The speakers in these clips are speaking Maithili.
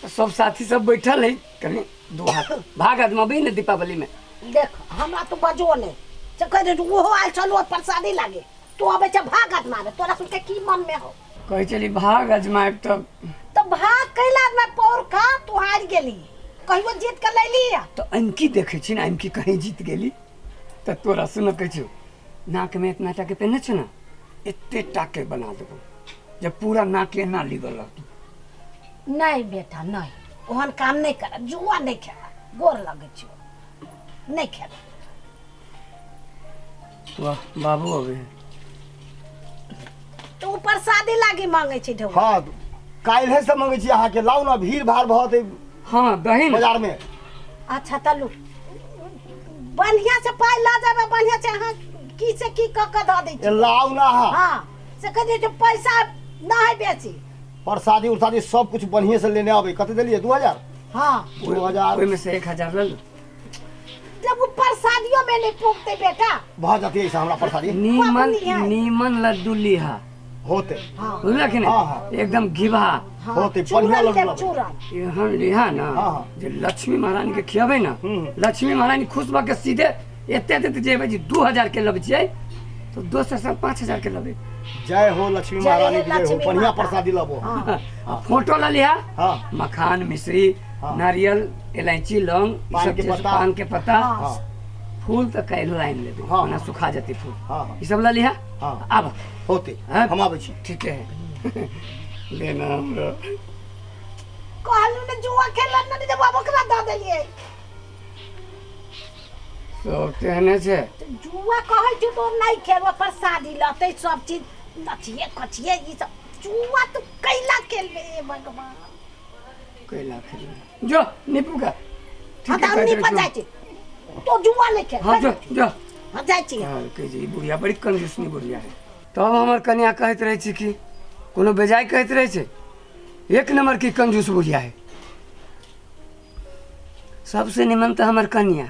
सब साथी सब बैठल है कनि दू हाथ भाग आजमाबी ने दीपावली में। देख हमरा तो बजो नहीं से कह दे ओहो आयल छलो प्रसादी लागे तू अबै छै भाग आजमाबे तोरा सबके की मन में हो? कहै छली भाग आजमायब तऽ। तो भाग कैला में पौर का तू हार गेली कहियो जीत के लैली। तऽ अमकी देखै छी ने अमकी कहीं जीत गेली तऽ तोरा सुन कहै छियौ नाक में इतना टाके पेन्हने छौ ने एते टाके बना देबो जब पूरा नाक एना लिबल रहतौ। नहीं बेटा नहीं ओहन काम नहीं कर जुआ नहीं खेला गोर लगे छियो नहीं खेला। वाह बाबू अबे तो ऊपर शादी लागी मांगे छी ढेउ। हाँ काल्हे से मंगे छी अहाँके लाउ ना भीड़ भाड़ बहुत है। हाँ दही बाजार में। अच्छा तलू बढ़िया से पाई ला जाबे बढ़िया से अहाँ की से की क क ध दै छी। लाउ ना अहाँ। हाँ से कह जे पैसा ना है बेसी। प्रसादी उरसादी सब कुछ बढ़िया से लेने आबे। कते देलिए 2000? हाँ 2000। ओहिमे से 1000 ल लू। जब वो प्रसादियों में नहीं पुगते बेटा भऽ जाती ऐसा हमरा प्रसादी। नीमन पबनी है। नीमन लड्डू लिहा होते। हाँ। बुझल कि नहीं? हाँ, हाँ। एकदम घिबा हाँ, होते, चूरन बढ़िया लड्डू देब, लाबै। चूरन। एहन लिहा ना हाँ, हाँ। जे लक्ष्मी महारानी के खियाबै ना हम्म। लक्ष्मी महारानी खुश भऽ के सीधे एते एते जेबै जे 2000 के लबै छियै तो दोसर साल 5000 के लबै। जय हो लक्ष्मी जय महारानी हो की जय हो लक्ष्मी बढ़िया माता। प्रसादी लबो। हाँ। आ फोटो ल लिहा हाँ। मखान मिश्री हाँ। नारियल इलायची लौंग ई पान सब के जे पत्ता। पान के पत्ता। हाँ। फूल तो काल्हो आनि लेबै हाँ। ओना सुखा जेतै फूल। हाँ, हाँ। ई सब ल लिहा। हाँ। आब होते हाँ। हम आबै छी। ठीक है लेना हमरा कहलू ने जुआ खेलन ने जब ओकरा दऽ देलियै। सब तेहने छै। तऽ जुआ कहै छै तो नहीं खेलबो प्रसादी लतै सब चीज अथिए कथिए ई सब जुआ तू कैला खेलबे हे भगवान। कैला खेलबे जो निपू का। हाँ तऽ हम निपा जाइ छी तो जुआ नहीं खेल। हाँ जो जो। हाँ जाइ छी। हाँ कहै छै ई बुढ़िया बड़ी कंजूसनी बुढ़िया है। तब हमर कन्या कहैत रहै छै कि कोनो बेजाय कहैत रहै छै एक नंबर की कंजूस बुढ़िया है। सबसे निमन तऽ हमर कन्या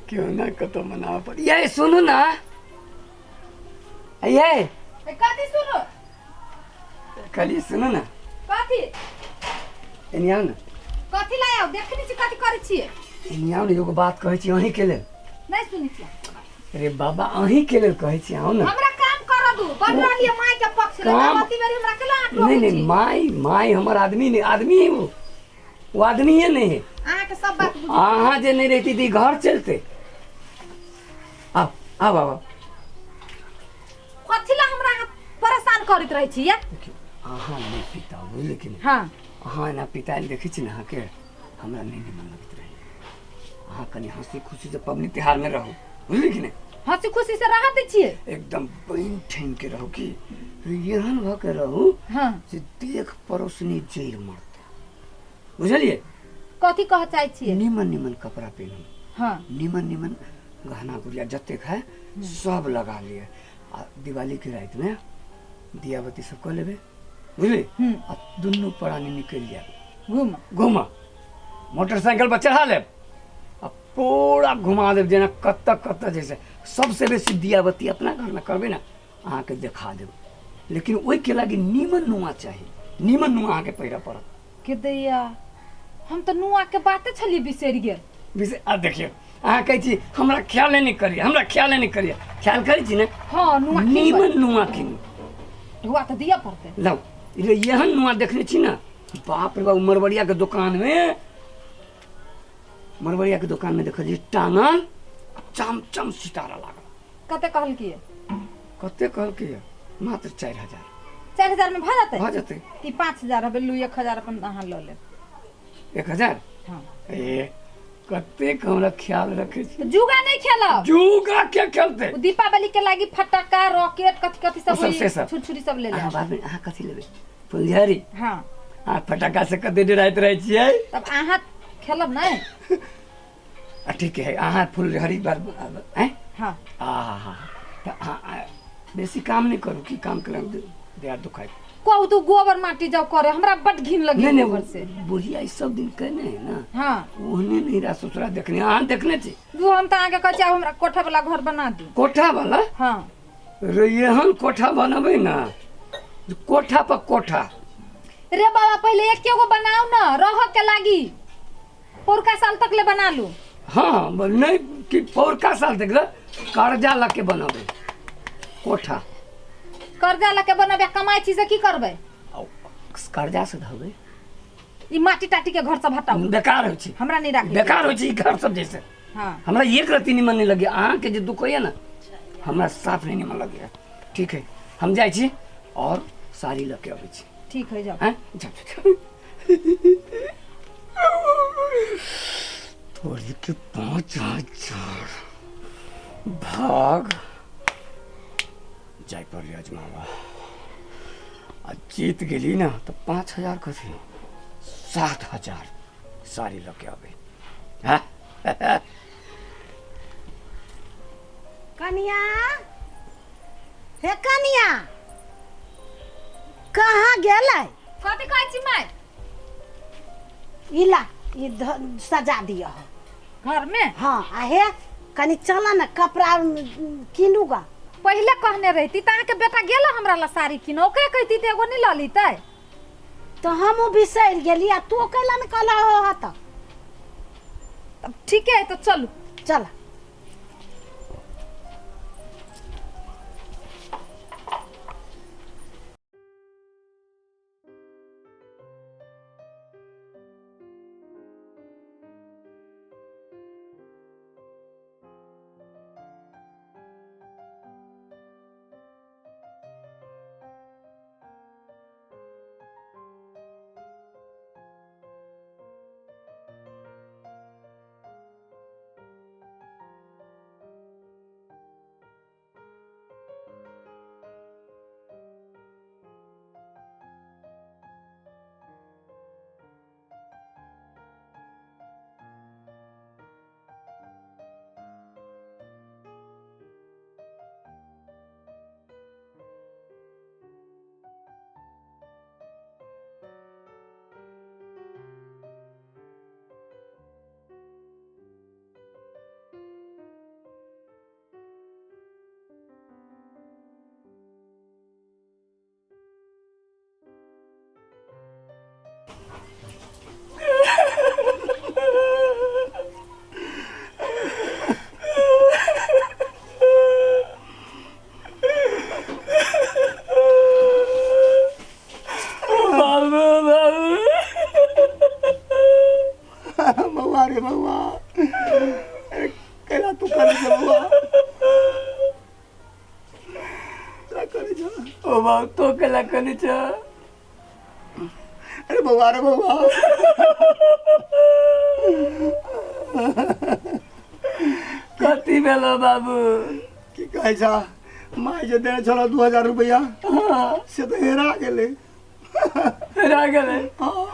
क्यों ना कतौ मनाबऽ पड़। ये सुनू ना ये कथी सुनू? कहलियै सुनू ना। कथी? एनी आउ ना। कथी लाय आउ? देखै छी कथी करै छियै। एनी आउ ने एगो बात कहै छी अहीं के लेल। नहीं सुनै छियै। अरे बाबा अहीं के लेल कहै छी आउ ना। हमरा काम करऽ दू बड़ रहलियै माय के पक्ष ले काम- अति बेरी हमरा केला आटो नहीं नहीं माई माई हमर आदमी नहीं आदमी है वो आदमी है नहीं है। अहाँ के सब बात बुझ अहाँ जे नहीं रहती थी घर चलते। आउ आउ आउ कथी ला हमरा अहाँ परेशान करैत रहै छी ये? देखियौ अहाँ नहीं पिता बुझलियै कि नहीं? हाँ। अहाँ एना पितायल देखै छी ने अहाँके हमरा नहीं निमन लगैत रहै। अहाँ कनि हंसी खुशी से पबनी त्योहार में रहू बुझलियै कि नहीं? हंसी खुशी से राहत दै छियै। एकदम बनि ठनि के रहू कि एहन भऽ के रहू हाँ। जे देख पड़ोसनी जड़ि मरतै बुझलियै? कथी कहऽ चाहै छियै? निमन निमन कपड़ा पेन्हू। हाँ। निमन निमन गहना गुड़िया जतेक है सब लगा लिअ आ दिवाली के राति में दिया बत्ती सब कऽ लेबै बुझलियै? आ दुनू प्राणी निकलि जायब घूम घूम मोटरसाइकिल पर चढ़ा लेब आ पूरा घुमा देब जेना कतऽ कतऽ जैसे सबसे बेसी दिया बत्ती अपना घरमे करबै ने अहाँके देखा देब लेकिन ओहिके लागी नीमन नुआ चाही नीमन नुआ अहाँके पहिरऽ पड़त। के दैया हम तऽ नुआ के बाते छलियै बिसरि गेल। आ देखियौ अहाँ कहै छी हमरा ख्याले नहि करियै हमरा ख्याले नहि करियै ख्याल करै छी ने? हाँ नुआ किनबै। नीमन नुआ किनू। ढुआ तऽ दिअ पड़तै। लाउ एहन नुआ देखने छी ने बाप रे बाप मरबरिया के दुकान में मरबरिया के दुकान में देखलियै टांगल चम चम सितारा लागल। कते कहलकै? कते कहलकै? मात्र 4000। 4000 में भऽ जेतै? भऽ जेतै। ई 5000 हबे लू 1000 अपन अहाँ लऽ लेब। 1000? हाँ। ए कतेक हमरा ख्याल रखै छी। जुगा नहीं खेलब। जुगा के खेलते? उ दीपावली के लागी फटाका रॉकेट कथी कथी सब ओ सब से सब। छुरछुरी सब ले अहाँ लेब। बाद में अहाँ कथी लेबै? फुलझड़ी? हाँ। अहाँ फटाका से कते डराइत रहै छियै? तब अहाँ खेलब नहीं? आ ठीक है अहाँ फुलझड़ी बार हैं? हाँ। आहा तऽ अहाँ बेसी काम नहीं करू की काम केलहुँ देह दुखाइ। कहू तू गोबर माटी जाओ करे हमरा बड घिन लगी नहीं नहीं गोबर से। बुढ़िया ई सब दिन कहने है ना। हाँ। ओहने नहीं रहा ससुरा देखने अहाँ देखने छी। दू हम तऽ अहाँके कहै छी आब हमरा कोठा वाला घर बना दू। कोठा वाला? हाँ। रे एहन कोठा बनबै ना जे कोठा पर कोठा। रे बाबा पहिले एक एगो बनाऊ न रह के लागी, पौरका साल तक ले बना लू। हाँ नहीं कि पौरका साल तक ले कर्जा लग के बनाबे कोठा। कर्जा लके बनाबे, कमाई छी से की करबै? कर्जा से धरबै। ई माटी टाटी के घर सब हटाऊ, बेकार होइ छै, हमरा नहीं राखे, बेकार होइ छै ई घर सब। जैसे हाँ हमरा एक रत्ती निमन नहीं लगे, अहाँके जे दुख होइए ना हमरा साफ नहीं निमन लगैए। ठीक है हम जाइ छी और साड़ी लऽ के अबै छी। ठीक है जाओ। हैं जाओ जाओ। तोरी के 5000 भाग जाय पड़ले अजमावा, आ जीत गेली ना तो 5000 कथी 7000 साड़ी लऽ के अबै। हाँ कनिया, हे कनिया, कहाँ गेलै? कथी कहै छी माय? ई ला ई सजा दिअ घर में। हाँ आ हे कनी चल न कपड़ा किनू गा। पहिले कहने रहती त अहाँके बेटा गेल हमरा ला साड़ी किन, ओकरे कहती त एगो नहीं लऽ लीतै। तो हमहूँ बिसरि गेली आ तू कैला ने कहला हो त। तब ठीक है तो चलू। चल। बउआ रे बउआ, अरे कैला तू करे छे बउआ, कैला करे छे? ओ बाबू तो कैला करे छे? अरे बउआ रे बउआ, कथी भेलो बाबू? की कहै छा, माय जे देने छलो 2000 रुपया से तो हेरा गेलै। हेरा गेलै? हाँ।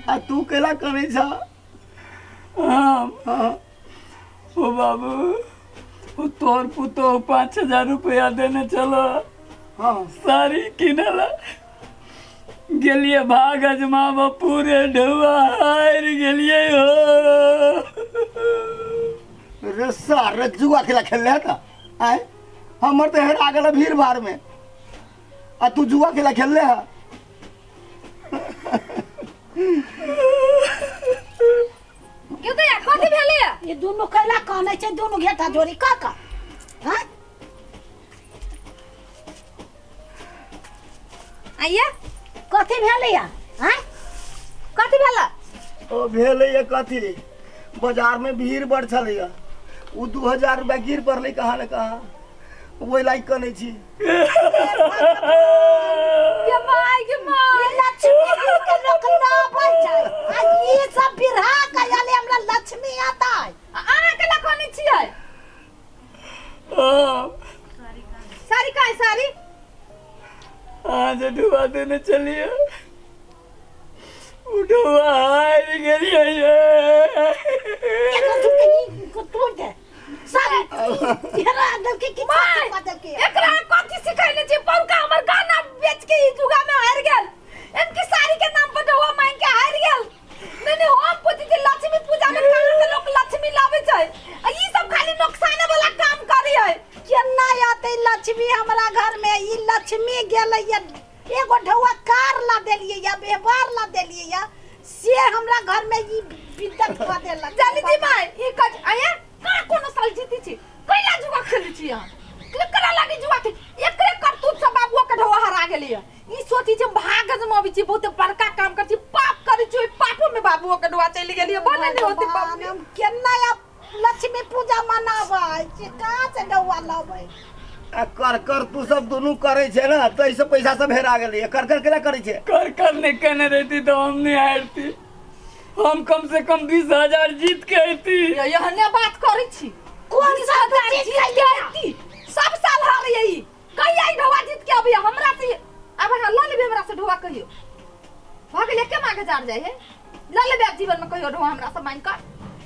आ तू कैला करै छा? हम? हाँ। ओ बाबू, ओ तोर पुतोह 5000 रुपया देने चलो। हाँ। साड़ी किनला गेलिए भाग अजमाब पूरे ढुआ हार गेलिए हो। रे सारे जुआ खेला खेल रहा था आए, हमर तो हेरा गेल भीड़ भाड़ में आ तू जुआ खेला खेल रहा। क्यों तो यार कथी भेलै? ये दुनू कैला कहने छै, दुनू घेटा जोड़ी क क हाँ? आइया कथी भेलै या हाँ? कथी भेलै? ओ भेलै या कथी, बाजार में भीड़ बड़ छलैया, उ 2000 रुपया गिर पड़लै कहाँ ने कहाँ, ओहि लायक कनै छी। के माय के माय, लक्ष्मी जी के लोक लाबै छै आ ई सब बिरहा कयाले हमरा लक्ष्मी आता है। अहाँ केना कहने छियै? साड़ी कहाँ है साड़ी? आज डुबा देने चलिए, उठवा हार गेलिए। एकर झूठ के ई तोड़ दे साड़ी, हेरा दल के की माय, बदल के। एकरा कथी सिखैले छी? पौरका हमर गाना बेच के ई जुगा में हार गेल, इनकी साड़ी के नाम पर ढोआ मांग के हार गेल। नहीं नहीं, हम पूछै छी लक्ष्मी पूजा में कहाँ से लोग लक्ष्मी लाबै छै, आ लक्ष्मी गेलै या एगो ढौआ कार ला देलियै या व्यवहार ला देलियै या से हमरा घर में ई बिद्दत कऽ देलक। जानी जी माय ई कज आया का कोनो साल जीती छी कैला जुआ खेलै छी अहाँ केकरा लागी जुआ के एकरे करतूत से बाबुआ के ढौआ हरा गेलियै। ई सोची जे भाग में अबै छी बहुत बड़का काम कर छी पाप करै छी ओहि पापो में बाबुआ के ढौआ चलि गेलियै भने नहि होते भगवान, पाप। हम केना आब लक्ष्मी पूजा मनाबै छी, कहाँ से डौआ लबै? आ कर कर तू सब दुनू करै छै ने ताहिसँ पैसा सब हेरा गेलै। कर कर केना करै छै? कर कर नहीं कहने रहती तो हम नहीं हारती, हम कम से कम 20,000 जीत के अयती। यहने बात करै छी। कोन बीस सब हजार जीत जीत के के अयती? सब साल हारैया ई। कहिया ई ढौआ जीत के अबैया हमरा से? आब अहाँ लऽ लेबै हमरा से ढौआ कहियो? भऽ गेलै के मागे जार जाइ है लऽ लेबै आब जीवन में कहियो ढौआ हमरा से मांगि कऽ?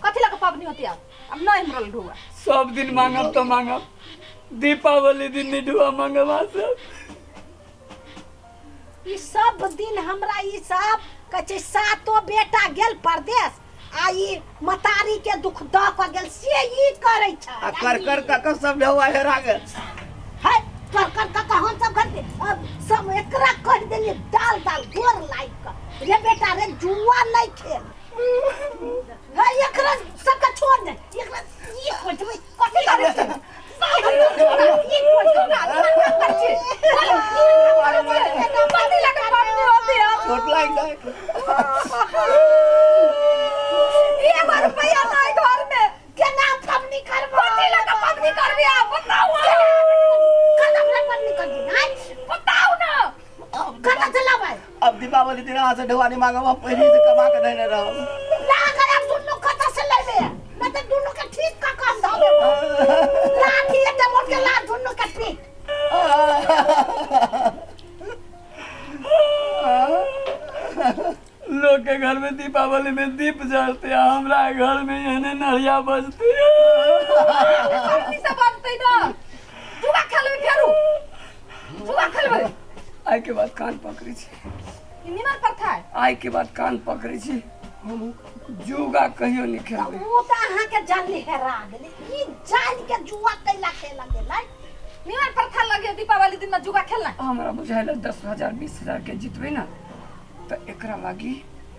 कथी लऽ कऽ पबनी होतै आब? आब नहि हमरा लग ढौआ। सब दिन मांगब तो मांगब, दीपावली दिन नहीं ढौआ मांगब अहाँ सब। ई सब दिन हमरा ई सब कहै छै सातो बेटा गेल परदेश आ ई मतारी के दुख दऽ कऽ गेल से ई करै छै। आ कर कर कऽ कऽ सब ढौआ हेरा गेल। है कर कर कऽ कऽ हम सब घर अब सब एकरा कहि देलियै दाल दाल गोर लागि कऽ रे बेटा रे जुआ नहीं खेल। है एकरा सबके छोड़ दे, एकरा ई खोजबै कथी करै छै? ई खोजबै। कथी लऽ कऽ पबनी होतै आब? चोट लागि जाइ। एगो रुपैआ नहि घर में। केना पबनी करबै? कथी लऽ कऽ पबनी करबै आब बताउ? कतऽ से पबनी करबै? आँय? बताउ ने। कतऽ से लाबै? अब दीपावली दिन अहाँ से ढौआ नहीं मांगब, हम पहले से कमा के देने रहब। ना अगर आब दुनू कतऽ से लेबै? नहि तऽ दुनू के ठीक कऽ कऽ हम धऽ देबै। लाठी एते मोट के ला दुनू के पीट। लोग के घर में दीपावली में दीप जलते हैं, हमरा घर में एहने नरिया बजते। पबनी सब बनतै ने जुआ खेलबै फेरू जुआ खेलबै। आइ के बाद कान पकड़ै छी। ई निमन प्रथा है। आइ के बाद कान पकड़ै छी, हम जुआ कहियो नहीं खेलबै। ओ तऽ अहाँके जानली हेरा गेलै, ई जान के जुआ कैला खेलऽ गेलै? निमन प्रथा लगे दीपावली दिन में जुआ खेलना। हमरा बुझाइल 10,000 20,000 के जीतबै ने तऽ एकरा लागी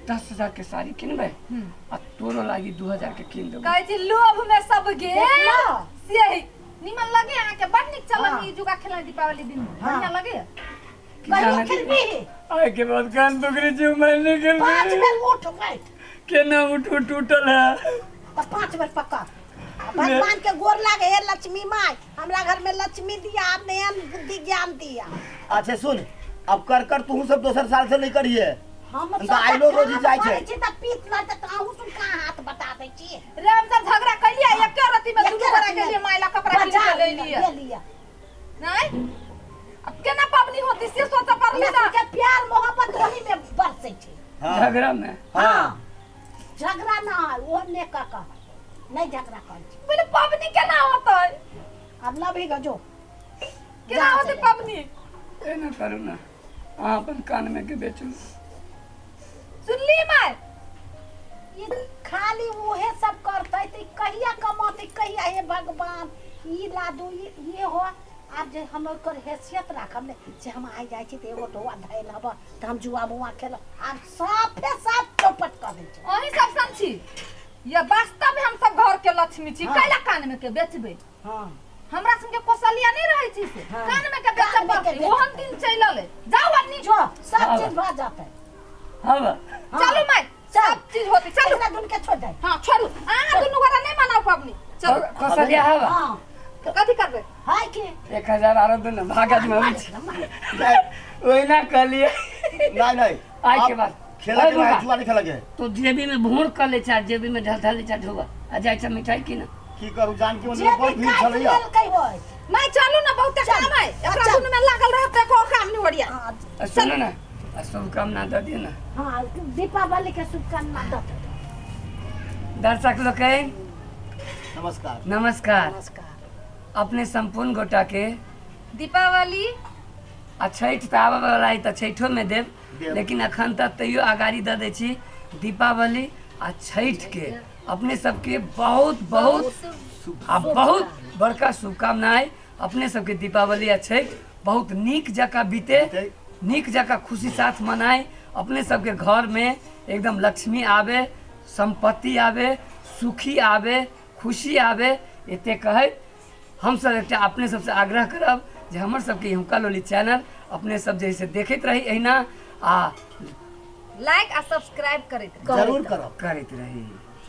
10,000 के साड़ी किनबै आ तोरो लागी 2,000 के कीन देबै। कहै छी लोभ में सब गेल देखलौ? से ही निमन लगे अहाँके बड़ नीक चलन। हाँ। ई जुआ खेलना दीपावली दिन में हाँ। बढ़िया लगे। की कहियो जाने खेलबी? आइ के बाद कान पकड़ै छी, मैं नहीं 5 खेलबै। बेर उठ बैठ। केना उठू टूटल है। तऽ 5 बेर पकड़ आ भगवान के गोर लागे, हे लक्ष्मी माय हमरा घर में लक्ष्मी दिया आ नयन बुद्धि ज्ञान दिया। अच्छा सुन, अब कर कर तू सब दोसर साल से नहीं करिए। हम हम तऽ आइलो रोजी जाइ छै। छी तऽ पीत लऽ तऽ अहूँ सुन कहाँ हाथ बटा दै छी। रे हम सब झगड़ा कैलियै एके रति में दुनू एके गोरा रति में। गेलियै माय ला कपड़ा कीन के बाजार ले लियै। गेलियै। नहीं अब केना पबनी होती से सोचऽ पड़लै हमरा ना। सबके प्यार मोहब्बत ओही में बरसै छै। हाँ। झगड़ा में। हाँ। झगड़ा ना है ओ ने कऽ कऽ नहीं झगड़ा करै छै। पहिले पबनी केना होतै? आब लभी गो जो केना होतै पबनी? एना करू ने अहाँ अपन कान में के बेचू। सुनली माय? ई खाली उहे सब करतै तऽ ई कहिया कमतै कहिया? हे भगवान ई लादू ई ये हो। आब जे हम ओकर हैसियत राखब ने से हम आइ जाइ छी तऽ एगो ढौआ धैल हब तऽ हम जुआ मुआ खेलब। आब साफे साफ चौपट कऽ दै छै। अहीं सब सन छी ये वास्तव में हम सब घर के लक्ष्मी छी। हाँ। कैला कान में के बेचबै? हाँ। हमरा संगे कौशल्या नहीं रहै छी से हाँ। कान में के बेचऽ कान में के पड़तै। बेचऽ ओहन दिन चलि अलै। जाउ अन्नी जो सब हाँ। चीज भऽ जेतै। हाँ बा। हाँ। चलू माय चल। सब चीज होतै चलू। एकरा दुनू के छोड़ दे। हाँ छोड़ू अहाँ दुनू गोरा नहीं मनाउ पबनी। चलू कौशल्या है बा। हाँ। कथी करबै? है के 1,000 आरो दे ने भागत में अबै छी। ओहिना कहलियै। नहीं नहीं आइ के अब बाद। खेला के ओए नहीं बाबा। जुआ नहीं खेला के। तो जेबी में भूर कर ले चा जेबी में ढल ढल ले चा ढोआ आ जाइ छ मिठाई की ना। की करू जानकी मंदिर में बड़ जेबी भीड़ काटि छलैया। लेलकै होय। माय चलू ना बहुते चल। काम है एकरा चल। दुनू में लागल रहत एको काम नहीं ओरिया। हाँ। आ सुनू ने आ शुभकामना दऽ दियौ ने। हाँ दीपावली के शुभकामना दऽ दे। दर्शक लोकनि नमस्कार। नमस्कार। नमस्कार। अपने संपूर्ण गोटा के दीपावली आ छठि तऽ आबऽ वाला है तऽ छठिओ में देब, देब। लेकिन अखन तक तैयो अगाड़ी दऽ दै छी दीपावली आ छठि के अपने सबके बहुत बहुत आ बहुत बड़का शुभकामना है। अपने सबके दीपावली आ छठि बहुत नीक जकाँ बीते, बीते। नीक जकाँ खुशी साथ मनाइ, अपने सबके घरमे एकदम लक्ष्मी आबे, सम्पत्ति आबे, सुखी आबे, खुशी आबे। एते कहैत हमसब एकटा अपने सबसँ आग्रह करब जे हमर सबके हुनका लोली चैनल अपने सब जे से देखैत रही एहिना आ लाइक आ सब्सक्राइब करैत रही। जरूर करब, करैत रही।